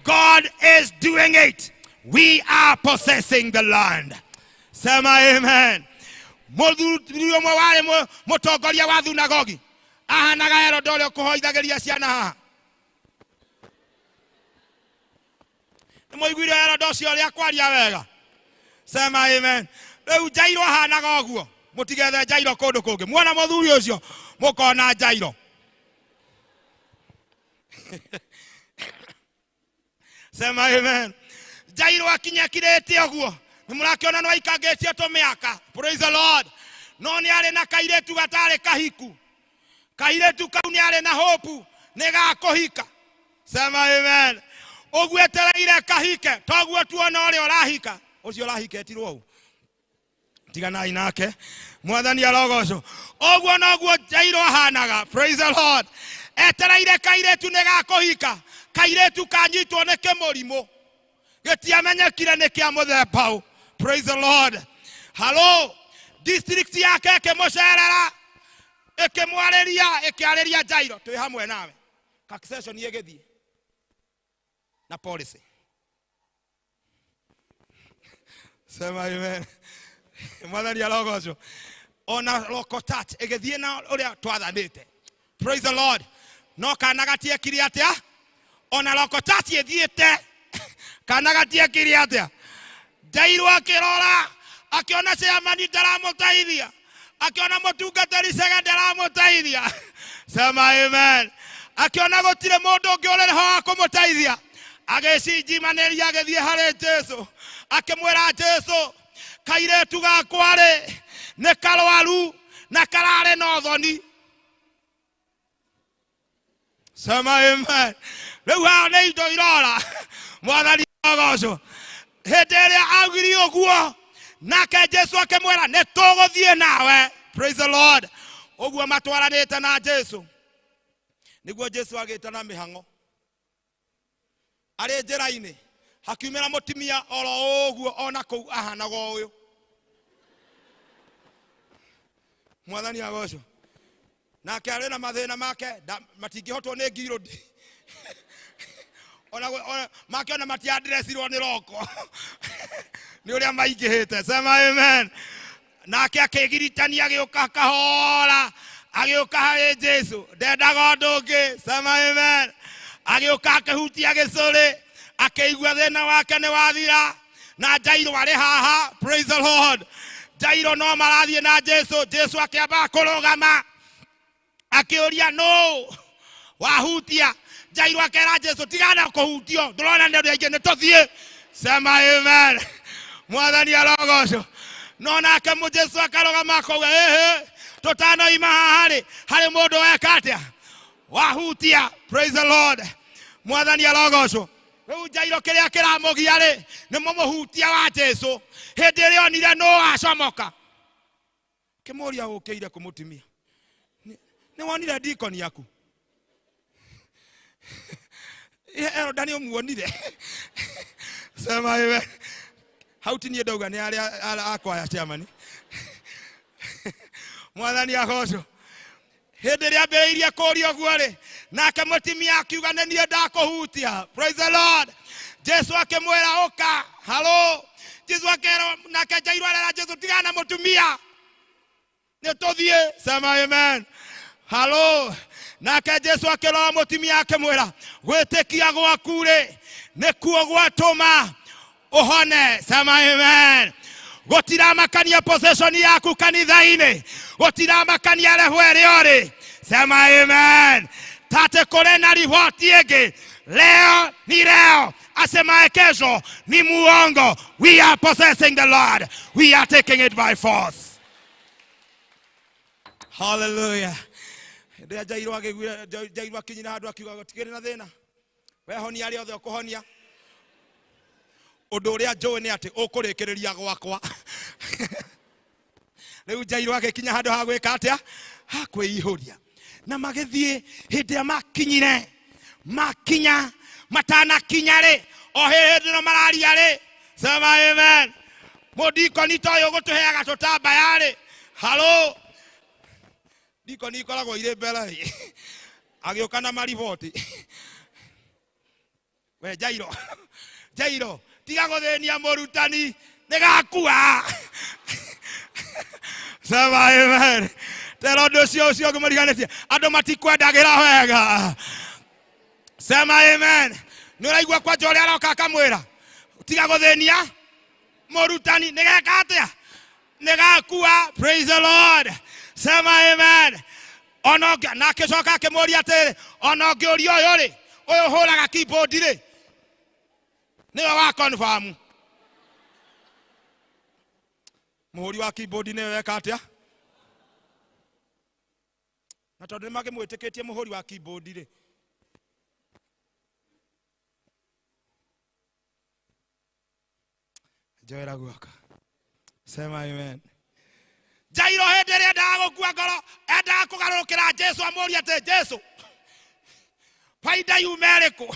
God is doing it. We are possessing the land. Sema amen. Mũthuri ũmwe warĩ mũtongoria wa thunagogi ahanaga Herode ũrĩa ũkũhoithagĩria ciana haha. Nĩ mũiguire Herode ũcio ũrĩa kwaria wega? Sema amen. Rĩu Jairo ahanaga ũguo. Mũtigethe Jairo kũndũ kũngĩ. Muona mũthuri ũcio mũkona Jairo. Sema amen. Jairo akinyakirĩte ũguo, nĩ mũrakĩona nĩ waikangĩtie tũmĩaka. Praise the Lord. No nĩ arĩ na kairĩtu gatarĩ kahiku. Kairĩtu kau nĩ arĩ na hope nĩ gakũhika. Sema amen. Ũguo etereire kahike, toguo tuona ũrĩa ũrahika. Ũcio ũrahiketirwo ũũ, tiganai nake. Mwathani arogocwo. Ũguo noguo Jairo ahanaga. Praise the Lord. Etereire kairĩtu nĩ gakũhika. Kairĩtu kanyitwo nĩ kĩmũrimũ gĩtiamenyekire nĩ kĩa mũthemba ũ. Praise the Lord. Hello, district yake ĩkĩmũcerera, ĩkĩmwarĩria, ĩkĩarĩria Jairo, twĩ hamwe nawe. Taxation ĩgĩthiĩ na policy. Sema amen. Mwathani arogocwo. Ona local church ĩgĩthiĩ na ũrĩa twathanĩte. Praise the Lord. No kana gatiekire atĩa? Ona local church ĩthiĩte, kana gatiekire atĩa? Jairo akĩrora, akĩona chairman ndaramũteithia, akĩona mũtungatĩri Cege ndaramũteithia. Sema amen. Akĩona gũtirĩ mũndũ ũngĩ ũrĩ ho wa kũmũteithia, agĩcinjimanĩria, agĩthiĩ harĩ Jesu, akĩmwĩra Jesu, kairĩtu gakwa rĩ nĩ karwaru na kararĩ na ũthoni. Sema amen. Rĩu haha nĩ indo irora. Mwathani agocwo. Hĩndĩ ĩrĩa augire ũguo, nake Jesu akĩmwĩra, nĩ tũgũthiĩ nawe. Praise the Lord. Ũguo matwaranĩte na Jesu, nĩguo Jesu agĩte na mĩhang'o. Arĩ njĩra-inĩ hakiumĩra mũtumia oro ũguo, ona kũu ahanaga ũyũ. Mwathani agocwo. Nake arĩ na mathĩna make, matingĩhotwo nĩ ngirũndi ona make, ona matiandĩrecirwo nĩ roko nĩ ũrĩa maingĩhĩte. Sema amen. Nake akĩgiritania, agĩũka kahora, agĩũka harĩ Jesu, ndendaga ũndũ ũngĩ. Sema amen. Agĩũka akĩhutia gĩcũrĩ, akĩigua thĩna wake nĩ wathira. Na Jairo arĩ haha. Praise the Lord. Jairo no marathiĩ na Jesu. Jesu akĩamba kũrũgama akĩũria nũ wahutia. Jairo akera Jesu tigana kũhutio, ndũrona nĩ andũ aingĩ, nĩ tũthiĩ. Sema amen. Mwathani arogocwo. No nake mũ Jesu akarũgama akauga ĩhĩ, tũtanoima haha rĩ, harĩ mũndũ weka atĩa wahutia. Praise the Lord. Mwathani arogocwo. Rĩu Jairo kĩrĩa kĩramũgia rĩ nĩ mũmũhutia wa Jesu. Hĩndĩ ĩrĩa onire nũ wacomoka, kĩmũria ũkĩire kũmũtumia, nĩ wonire ndikoni yaku Elda nĩ ũmuonire? Sema amen. Hau ti niĩ ndauga, nĩ arĩa akwaya chairman. Mwathani agocwo. Hĩndĩ ĩrĩa ambĩrĩirie kũũria ũguo rĩ, nake mũtumia akiuga nĩ niĩ ndakũhutia. Praise the Lord. Jesu akĩmwĩra ũka. Halo. Jesu akera nake Jairo arera Jesu tigana na mũtumia, nĩ tũthiĩ. Sema amen. Halo. Nake Jesu akĩrora mũtumia akĩmwĩra gwĩtĩkia gwaku rĩ nĩkuo gwatũma ũhone. Sema amen. Gũtiramakania position yaku kanitha-inĩ, gũtiramakania level ĩrĩa ũrĩ. Sema amen. Tate kũrĩ na riboti ĩngĩ, leo ni leo, asemaye kesho ni muongo. We are possessing the Lord, we are taking it by force. Hallelujah. Hĩndĩ ĩrĩa Jairo agĩiguire, Jairo akinyire handũ akiuga gũtikĩrĩ na thĩna, wehonia arĩa othe ũkũhonia, ũndũ ũrĩa njũĩ nĩ atĩ ũkũrĩkĩrĩria gwakwa. Rĩu Jairo agĩkinya handũ ha gwĩka atĩa? Ha kwĩihũria. Na magĩthiĩ. Hĩndĩ ĩrĩa makinyire, makinya matanakinya rĩ, o hĩndĩ ĩno mararia rĩ, sema amen, mũndikoni ta ũyũ ũgũtũheaga tũtambaya rĩ, halo, ndikoni ikoragwo irĩ mbere rĩ, agĩũka na mariboti. We Jairo, Jairo, tiga gũthĩnia mũrutani, nĩgakua. Sema amen. Tera ũndũ ũcio ũcio ũngĩ mũriganĩtie, andũ matikwendagĩra wega. Sema amen. Nĩ ũraigua kwanja ũrĩa aroka akamwĩra tiga gũthĩnia mũrutani, nĩgeka atĩa? Nĩgakua. Praise the Lord. Sema amen. Ona na akĩcoka akĩmũria atĩrĩ, ona ũngĩũria ũyũ rĩ, ũyũ ũhũraga keyboard rĩ, nĩwe wa confirm mũhũri wa keyboard nĩwe weka atĩa? Na tondũ nĩ magĩmwĩtĩkĩtie mũhũri wa keyboard rĩ, njoera guoko. Sema amen. Jairo hĩndĩ ĩrĩa endaga gũkua ngoro, endaga kũgarũrũkĩra Jesu amũrie atĩ Jesu, baida yuma ĩrĩkũ?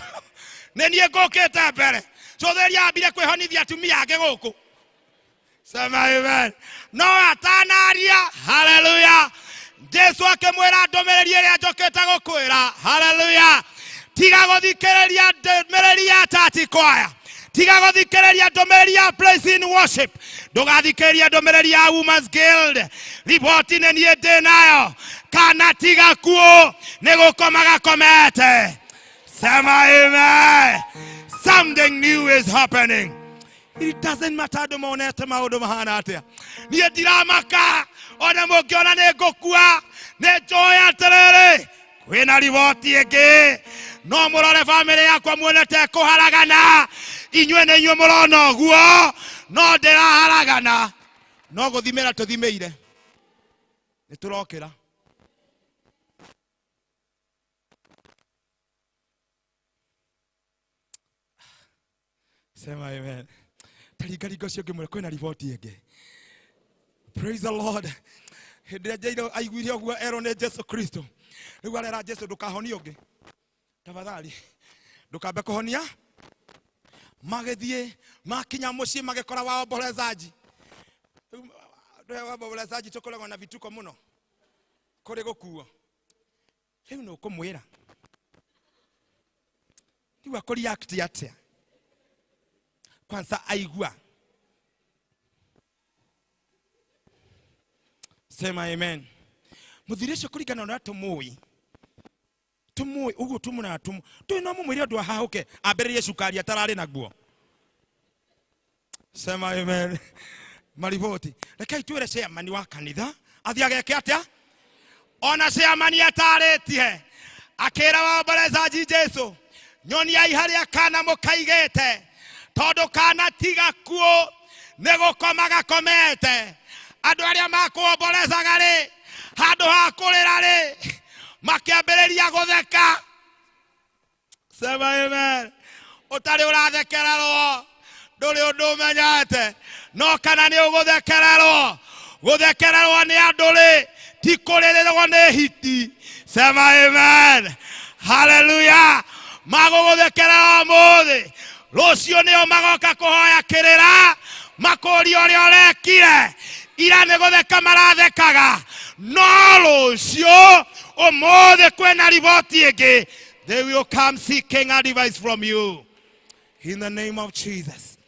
Nĩ niĩ ngũkĩte mbere cũthĩria ambire kwĩhonithia atumia angĩ gũkũ. Sema amen. No atanaria, haleluya, Jesu akĩmwĩra ndũmĩrĩri ĩrĩa njũkĩte gũkwĩra. Haleluya. Tiga gũthikĩrĩria ndũmĩrĩri ya church choir, tiga gũthikĩrĩria ndũmĩrĩri ya praise in worship, ndũgathikĩrĩria ndũmĩrĩri ya Women's Guild. Riboti nĩ niĩ ndĩ nayo, kana tiga kuo nĩ gũkoma gakomete. Sema amen. Something new is happening. It doesn't matter andũ monete maũndũ mahana atĩa, niĩ ndiramaka. Ona mũngĩona nĩ ngũkua, nĩ njũĩ atĩrĩrĩ kwĩna riboti ĩngĩ. No mũrore bamĩrĩ yakwa muone ta ĩkũharagana, inyuĩ nĩ inyuĩ mũrona ũguo, no ndĩraharagana, no gũthimĩra tũthimĩire nĩ tũrokĩra. Sema amen. Taringaringa ũcio ũngĩ mwĩre kwĩna riboti ĩngĩ. Praise the Lord. Hĩndĩ ĩrĩa Jairo aiguire ũguo erwo nĩ Jesu Kristo, rĩu arera Jesu ndũkahonie ũngĩ, tafadhali ndũkambe kũhonia. Magĩthiĩ makinya mũciĩ magĩkora waombolezaji. Rĩu, andũ waombolezaji tũkoragwo na vituko mũno kũrĩ gũkuo. Rĩu nĩ ũkũmwĩra rĩu akũreact atĩa kwanza aigua? Sema amen. Mũthuri ũcio kũringana na ũrĩa tũmũĩ, tũmũĩ ũguo tũmũraga tũmũ tũĩ, no mũmwĩre ũndũ ahahũke ambĩrĩrie cukari atararĩ naguo. Sema amen. Mariboti. Rekei twĩre chairman wa kanitha athiĩ ageke atĩa? Ona chairman atarĩtie akĩra womborezaji Jesu, nyoniai harĩa kana mũkaigĩte, tondũ kana ti gakuũ nĩ gũkoma gakomete. Andũ arĩa makuomborezaga rĩ, handũ ha kũrĩra rĩ, makĩambĩrĩria gũtheka. Sema amen. Ũtarĩ ũrathekererwo, ndũrĩ ũndũ ũmenyete, no kana nĩ ũgũthekererwo. Gũthekererwo nĩ andũ rĩ, ti kũrĩrĩrwo nĩ hiti. Sema amen. Hallelujah. Magũgũthekerera ũmũthĩ, rũciũ nĩo magoka kũhoya kĩrĩra, makũrie ũrĩa ũrekire. Ira nĩ gũtheka marathekaga, no rũciũ ũmũthĩ kwĩna riboti ĩngĩ. They will come seeking advice from you. In the name of Jesus.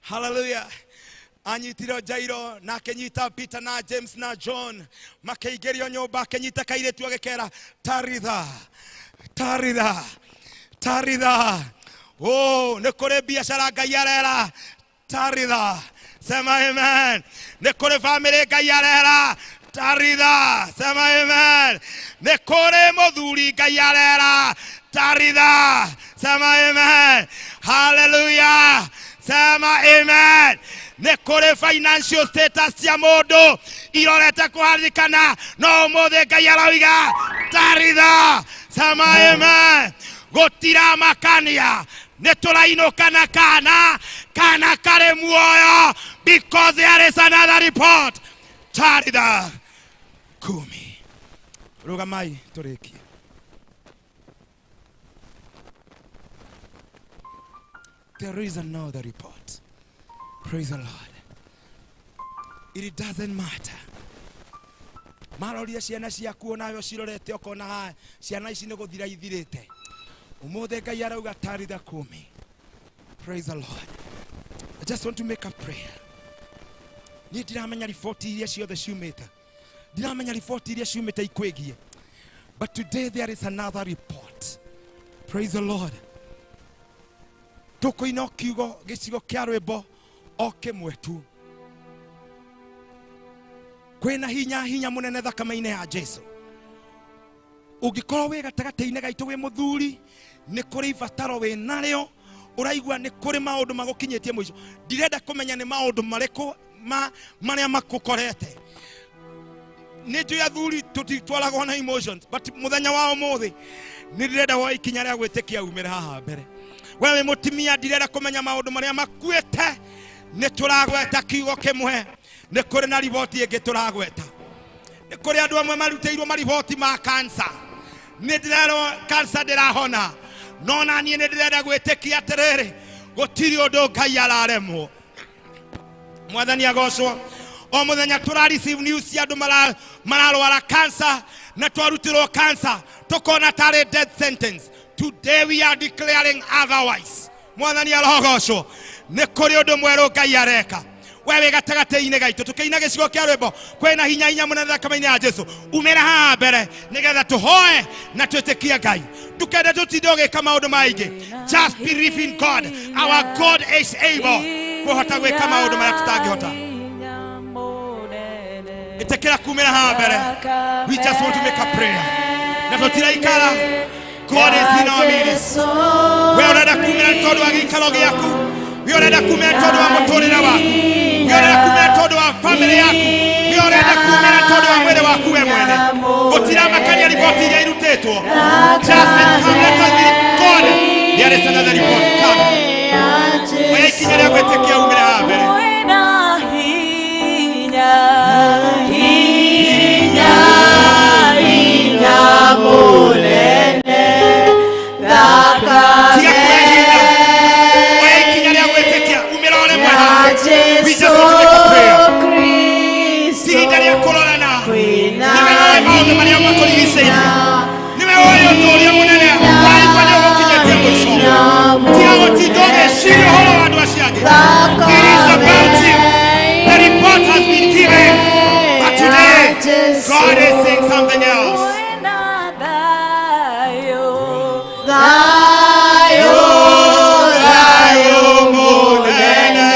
Hallelujah. Anyitire Jairo na akĩnyita Peter na James na John, makĩingĩrio nyũmba, akĩnyita kairĩtu agĩkera taritha, taritha, taritha. Oh, nĩ kũrĩ biacara Ngai arera taritha. Sema amen. Nĩ kũrĩ famĩlĩ Ngai arera taritha. Sema amen. Nĩ kũrĩ mũthuri Ngai arera taritha. Sema amen. Hallelujah. Sema amen. Nĩ kũrĩ financial status cia mũndũ irorete kũharĩrĩkana, no ũmũthĩ Ngai aroiga taritha. Sema amen. Gũtiramakania nĩ tũrainũka na kana kana karĩ muoyo, because there is another report. Taritha kumi. Rũgamai tũrĩkie. There is another report. Praise the Lord. It doesn't matter. Marorire ciana ciaku onawe ũcirorete ũkona ha ciana ici nĩ gũthira ithirĩte. Ũmũthĩ Ngai arauga taritha kumi. Praise the Lord. I just want to make a prayer. Niĩ ndiramenya riboti iria ciothe ciumĩte. Ndiramenya riboti iria ciumĩte ikwĩgiĩ. But today there is another report. Praise the Lord. Tũkũina o kiugo gĩcigo kĩa rwĩmbo o kĩmwe tu. Kwĩna hinya hinya mũnene thakame-inĩ ya Jesu. Ũngĩkorwo wĩ gatagatĩ-inĩ gaitũ wĩ mũthuri, nĩ kũrĩ ibataro wĩ narĩo, ũraigua nĩ kũrĩ maũndũ magũkinyĩtie mũico. Ndirenda kũmenya nĩ maũndũ marĩkũ marĩa makũkorete. Nĩ njũĩ athuri tũtitwaragwo na emotions, but mũthenya wa ũmũthĩ nĩ ndĩrenda woe ikinya rĩa gwĩtĩkia umĩre haha mbere. We wĩ mũtumia, ndirenda kũmenya maũndũ marĩa makuĩte. Nĩ tũragweta kiugo kĩmwe, nĩ kũrĩ na riboti ĩngĩ tũragweta. Nĩ kũrĩ andũ amwe marutĩirwo mariboti ma cancer. Nĩ ndĩrerwo cancer ndĩrahona, no na niĩ nĩ ndĩrenda gwĩtĩkia atĩrĩrĩ, gũtirĩ ũndũ Ngai araremwo. Mwathani agocwo. O mũthenya tũra receive news cia andũ mararwara cancer na twarutĩrwo cancer tũkona tarĩ death sentence. Today we are declaring otherwise. Mwathani arogocwo. Nĩ kũrĩ ũndũ mwerũ Ngai areka. We wĩ gatagatĩ-inĩ gaitũ tũkĩina gĩcigo kĩa rwĩmbo kwĩna hinya hinya mũnene thakame-inĩ ya Jesu. Umĩra haha mbere nĩgetha tũhoe na twĩtĩkie Ngai. Ndũkende tũtinde ũgĩka maũndũ maingĩ. Just believe in God. Our God is able kũhota gwĩka maũndũ marĩa tũtangĩhota. Ĩtĩkĩra kumĩra haha mbere. We just want to make a prayer. Na tũtiraikara. God is in our midst. We ũrenda kumĩra nĩ tondũ wa gĩikaro gĩaku. We ũrenda kumĩra nĩ tondũ wa mũtũrĩre waku. We ũrenda kumĩra nĩ tondũ wa family yaku. We ũrenda kumĩra nĩ tondũ wa mwĩrĩ waku we mwene. Gũtiramakania riboti iria irutĩtwo. Just come, let us believe God. There is another report. Come. Oya ikinya rĩa gwĩtĩkia umĩre haha mbere. Kwĩna hinya, hinya, hinya mũnene Tiga kwĩhinda. Oya ikinya rĩa gwĩtĩkia umĩra ũrĩ mwega. We just want to make a prayer. Ti ihinda rĩa kũrorana. Nĩwe ũĩ maũndũ marĩa makũrigicĩirie. Nĩwe ũĩ ũndũ ũrĩa mũnene ũraigua nĩ ũgũkinyĩtie mũico. Tiga gũtinda ũgĩciria ũhoro wa andũ acio angĩ. It is about you. The report has been given. But today, God is saying something else. Kwĩna thayũ, Thayũ mũnene.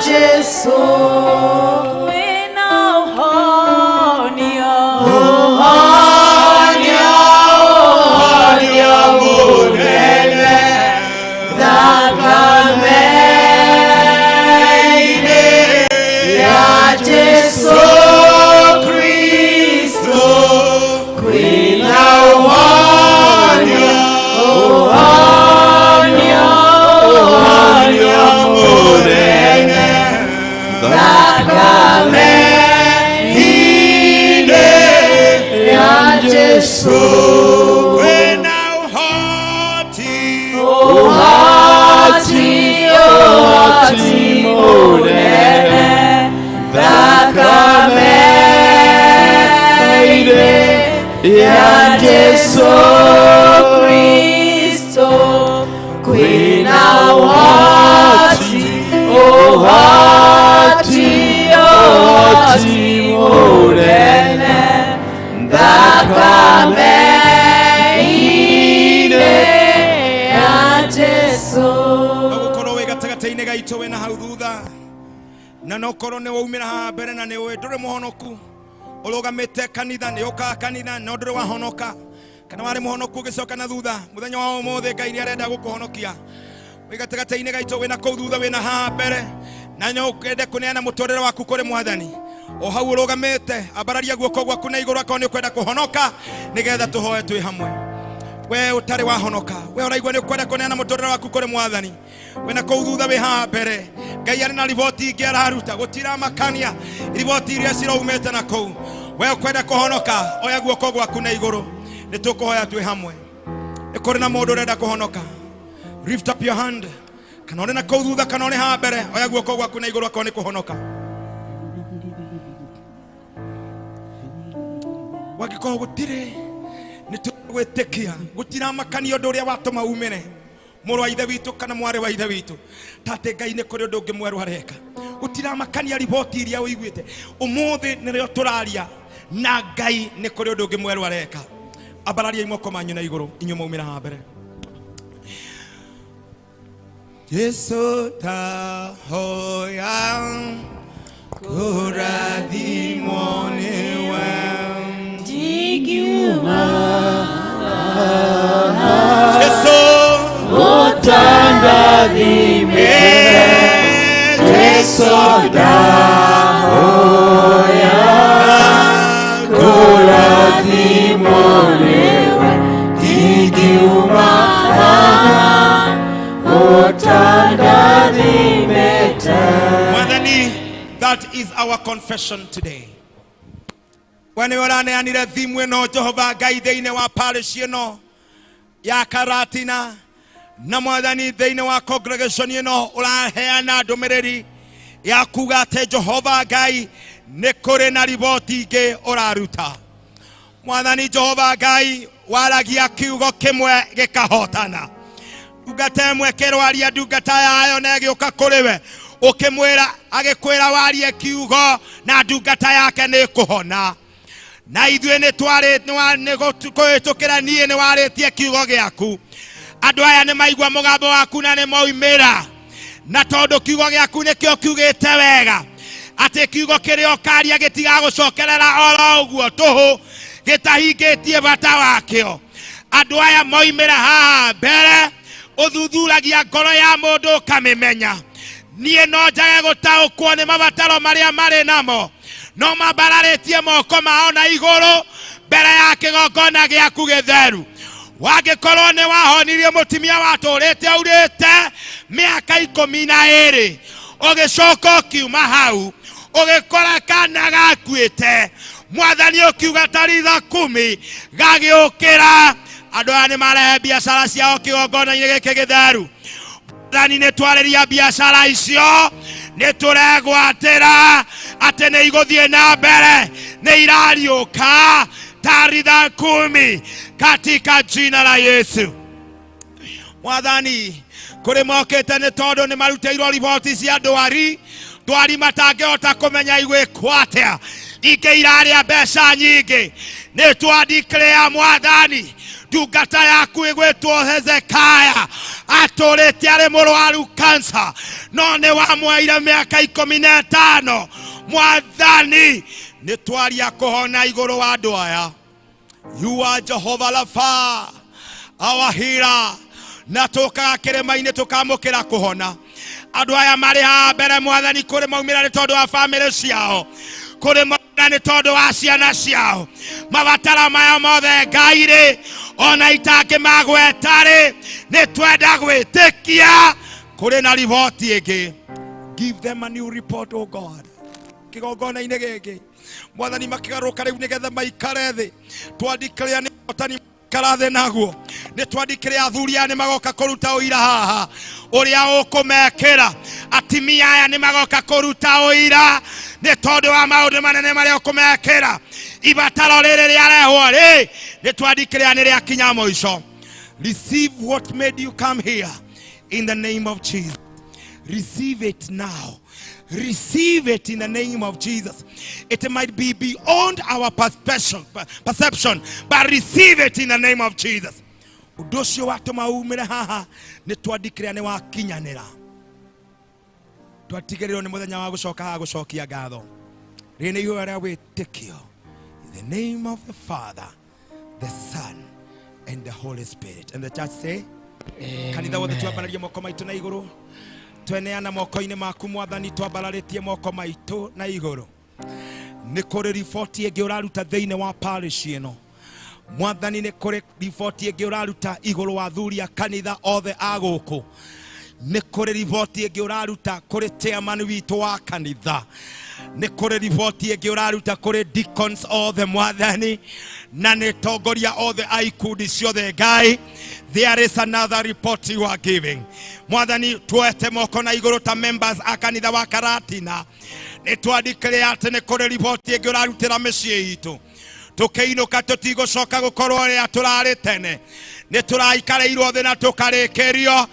Jesu kwĩna ũhonio Ũhonio mũnene thakame-inĩ ya Jesu Kristo kwĩna ũhonio ũhonio ũhonio mũnene thakame-inĩ ya Jesu kwĩna ũhoti ũhoti ũhoti mũnene thakame-inĩ ya Jesu Kristo kwĩna ũhoti ũhoti ũhoti mũnene thakame-inĩ ya Jesu. No gũkorwo wĩ gatagatĩ-inĩ gaitũ wĩna hau thutha na no korwo nĩ waumĩra haha mbere na nĩ ũĩ ndũrĩ mũhonoku ũrũgamĩte kanitha nĩ ũkaga kanitha no ndũrĩ wahonoka kana warĩ mũhonoku ũgĩcoka na thutha mũthenya wa ũmũthĩ Ngai nĩ arenda gũkũhonokia wĩ gatagatĩ-inĩ gaitũ wĩna kũu thutha wĩna haha mbere na no ũkende kũneana mũtũrĩre waku kũrĩ mwathani o hau ũrũgamĩte ambararia guoko gwaku na igũrũ akorwo nĩ ũkwenda kũhonoka nĩgetha tũhoe twĩ hamwe we ũtarĩ wahonoka we ũraigua nĩ ũkwenda kũneana mũtũrĩre waku kũrĩ mwathani wĩna kũu thutha wĩ haha mbere Ngai arĩ na riboti ingĩ araruta gũtiramakania riboti iria ciraumĩte na kũu we ũkwenda kũhonoka oya guoko gwaku na igũrũ nĩ tũkũhoya twĩ hamwe nĩ kũrĩ na mũndũ ũrenda kũhonoka lift up your hand kana ũrĩ na kũu thutha kana ũrĩ haha mbere oya guoko gwaku na igũrũ akorwo nĩ kũhonoka wangĩkorwo gũtirĩ nĩ tũgwĩtĩkia gũtiramakania ũndũ ũrĩa watũma umĩre mũrũ wa ithe witũ kana mwarĩ wa ithe witũ tate Ngai nĩ kũrĩ ũndũ ũngĩ mwerũ areka gũtiramakania riboti iria ũiguĩte ũmũthĩ nĩrĩo tũraria na Ngai nĩ kũrĩ ũndũ ũngĩ mwerũ areka ambarariai moko manyu na igũrũ inyuĩ maumĩra haha mbere Jesu tahoya kũrathimwo nĩwe Ndigiuma Jesu ũtandathime Jesu ndahoya kũrathimwo nĩwe ndingiuma haha ũtandathimĩte. Mwathani, that is our confession today. We nĩwe ũraneanire thimu ĩno Jehova Ngai thĩinĩ wa parish ĩno ya Karatina na mwathani thĩinĩ wa congregation ĩno ũraheana ndũmĩrĩri ya kuga atĩ Jehova Ngai nĩ kũrĩ na riboti ingĩ ũraruta mwathani Jehova Ngai waragia kiugo kĩmwe gĩkahotana ndungata ĩmwe kĩrwaria ndungata yayo na ĩgĩũka kũrĩ we ũkĩmwĩra agĩkwĩra warie kiugo na ndungata yake nĩ ĩkũhona na ithuĩ nĩ twarĩ nĩ kũhĩtũkĩra niĩ nĩ warĩtie kiugo gĩaku andũ aya nĩ maigua mũgambo waku na nĩ moimĩra na tondũ kiugo gĩaku nĩkĩo kiugĩte wega atĩ kiugo kĩrĩa ũkaria gĩtigagũcokerera oro ũguo tũhũ gĩtahingĩtie bata wakĩo andũ aya moimĩra haha mbere ũthuthuragia ngoro ya mũndũ ũkamĩmenya niĩ no njage gũtaũkwo nĩ mabataro marĩa marĩ namo no mambararĩtie moko mao na igũrũ mbere ya kĩgongona gĩaku gĩtheru wangĩkorwo nĩ wahonirie mũtumia watũrĩte aurĩte mĩaka 12 ũgĩcoka ũkiuma hau ũgĩkora kana gakuĩte mwathani ũkiuga taritha kumi gagĩũkĩra andũ aya nĩ marehe biacara ciao kĩgongona-inĩ gĩkĩ gĩtheru mwathani nĩ twarĩria biacara icio nĩ tũregwatĩra atĩ nĩ igũthiĩ na mbere nĩ irariũka taritha kumi katika jina la Yesu mwathani kũrĩ mokĩte nĩ tondũ nĩ marutĩirwo riboti cia ndwari ndwari matangĩhota kũmenya igwĩkwo atĩa ingĩ irarĩa mbeca nyingĩ nĩ twandikĩrĩa mwathani Ndungata yaku ĩgwĩtwo Hezekiah atũrĩte arĩ mũrwaru kansa, no nĩ wamweire mĩaka 15. Mwathani, nĩ twaria kũhona igũrũ wa andũ aya. You are Jehovah Rapha, our healer. Na tũkaga kĩrĩma-inĩ tũkamũkĩra kũhona. Andũ aya marĩ haha mbere, Mwathani, kũrĩ maumĩra nĩ tondũ wa bamĩrĩ ciao, kũrĩ maumĩra nĩ tondũ wa ciana ciao, mabatara maya mothe Ngai rĩ, ona itangĩmagweta rĩ, nĩ twenda gwĩtĩkia kũrĩ na riboti ĩngĩ. Give them a new report, oh God. Kĩgongona-inĩ gĩkĩ, Mwathani, makĩgarũka rĩu nĩgetha maikare thĩ, twandikĩrĩa nĩ ũhotani maikara thĩ naguo. Nĩ twandikĩrĩa athuri aya nĩ magoka kũruta ũira haha ũrĩa ũkũmekĩra. Atimia aya nĩ magoka kũruta ũira nĩ tondũ wa maũndũ manene marĩa ũkũmekĩra. Ibataro rĩrĩ rĩarehwo rĩ, nĩ twandikĩrĩa nĩ rĩakinya mũico. Receive what made you come here in the name of Jesus. Receive it now. Receive it in the name of Jesus. It might be beyond our perception, but receive it in the name of Jesus. Ũndũ ũcio watũma umĩre haha, nĩ twandikĩra nĩ wakinyanĩra. Twatigĩrĩrwo nĩ mũthenya wa gũcoka haha gũcokia ngatho. Rĩrĩ nĩ ihoya rĩa wĩtĩkio. In the name of the Father, the Son, and the Holy Spirit. And the church say, kanitha wothe twambararie moko maitũ na igũrũ. Tweneana moko-inĩ maku, Mwathani, twambararĩtie moko maitũ na igũrũ. Nĩ kũrĩ riboti ĩngĩ ũraruta thĩinĩ wa parish ĩno, Mwathani. Nĩ kũrĩ riboti ĩngĩ ũraruta igũrũ wa athuri a kanitha othe a gũkũ. Nĩ kũrĩ riboti ĩngĩ ũraruta kũrĩ chairman witũ wa kanitha. Nĩ kũrĩ riboti ĩngĩ ũraruta kũrĩ deacons othe, Mwathani, na nĩ tongoria othe a ikundi ciothe. Ngai, there is another report you are giving. Mwathani, tuoete moko na igũrũ ta members a kanitha wa Karatina, nĩ twandĩkĩre atĩ nĩ kũrĩ riboti ĩngĩ ũrarutĩra mĩciĩ itũ. Tũkĩinũka tũtigũcoka gũkorwo ũrĩa tũrarĩ tene. Nĩ tũraikarĩirwo thĩ na tũkarĩkĩrio,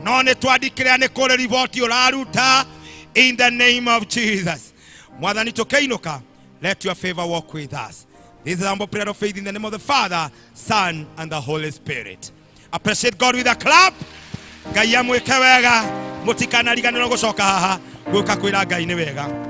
no nĩ twandĩkĩre nĩ kũrĩ riboti ũraruta in the name of Jesus. Mwathani, tũkĩinũka, let your favor walk with us. This is humble prayer of faith in the name of the Father, Son, and the Holy Spirit. Appreciate God with a clap. Ngai amwĩke wega. Mũtikanariganĩrwo gũcoka haha gũka kwĩra Ngai nĩ wega.